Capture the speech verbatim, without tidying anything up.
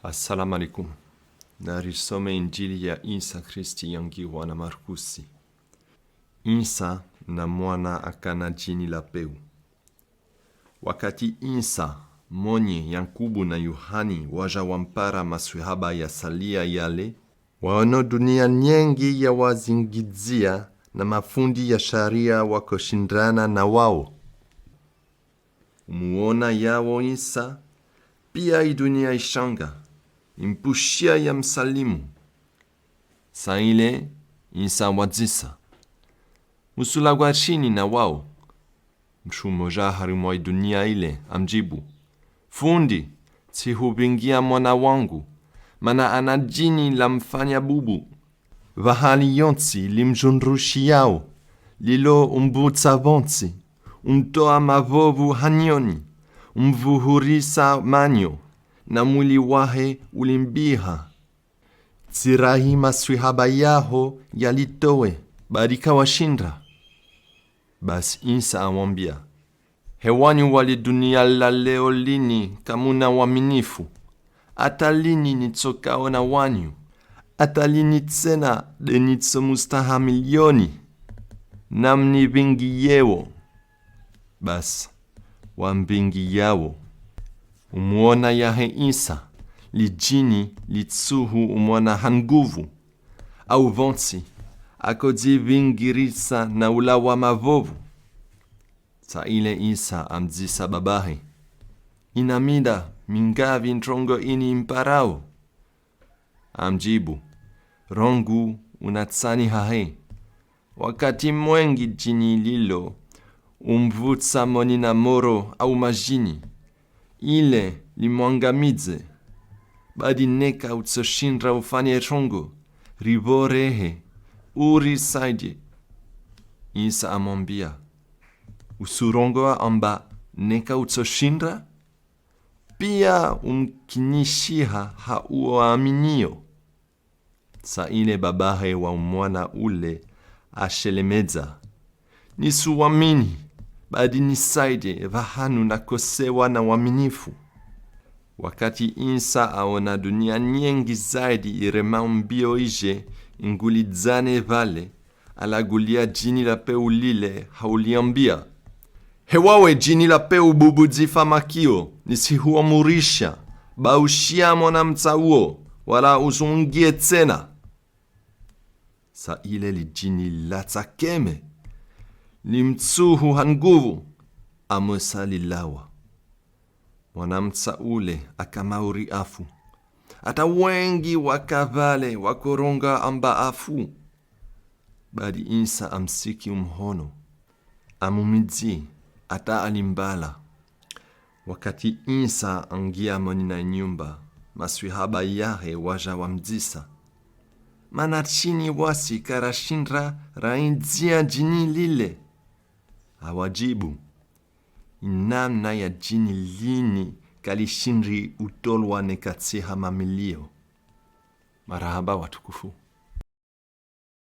Assalamu alaikum. Narisome Injili ya Insa Kristi yangiwa na Markusi. Insa na mwana akana djini la peu. Wakati Insa, Monye, Yankubu na Yohani waja wampara maswihaba yasalia yale, waono dunia nyengi yawazingidzia na mafundi ya sharia wakoshindrana na wao. Umuona yawo Insa, pia idunia ishanga, impushia yamsalimu. Sa ile, Insa awadzisa: Musulagua shini na wao? Mutru moja hari mwa idunia ile amdjibu: Fundi, tsihuvingia mwana wangu, mana ana djini lamfanya bubu. Vahali yontsi limjundrushiao, lilo umvutsa vontsi, umtoa mavovu hanyoni, umvuhurisa manyo, na mwili wahe ulimbiha. Tsirahi maswihaba yaho yalitowe, badi kawashindra. Basi Insa awambia: He wanyu wa lidunia la leo lini kamuna waminifu. Ata lini nitsokao na wanyu? Ata lini tsena de nitsomustahamilioni? Namnivingiyewo. Basi wamvingiyawo. Umuona yahe Insa, lidjini litsuhu umwana ha nguvu, au vontsi, akodzivingirisa na ulawa mavovu. Sa ile Insa amdzisa babahe: Ina mida mingavi ntrongo ini imparao? Amdjibu: Rangu unatsani hahe, wakati mwengi djini lilo umvutsa moni na moro au madjini, ile limwangamidze. Badi neka utsoshindra ufanye trongo, rivorehe, urisaidie. Insa amwambia: Usurongoa amba neka utsoshindra? Pia umkinishiha ha uo aminio. Sa ile babahe wa umwana ule ashelemedza: Nisuamini, badi nisaidie, vahanu nakosewa na waminifu. Wakati Insa aona dunia nyengi zaidi iremao mbio ije ingulidzane vale, alagulia djini la peu lile ha uliambia: He wawe djini la peu bubu dzifa makio, nisihuamurisha, baushia mwana mtsa uo, wala usungie tsena. Sa ile lidjini latsa keme, limtsuhu ha nguvu, amwesa lilawa. Mwana mtsa ule akamauri afu. Ata wengi waka vale wakoronga amba afu. Badi Insa amsiki umuhono, amumidzi, ata alimbala. Wakati Insa angia moni na inyumba, maswihaba yahe waja wamdzisa: Mana shini wasi karashindra raindzia djini lile? Awadjibu: Inamna ya djini lini kalishindri utolwa neka tsi ha mamilio. Marahaba watukufu.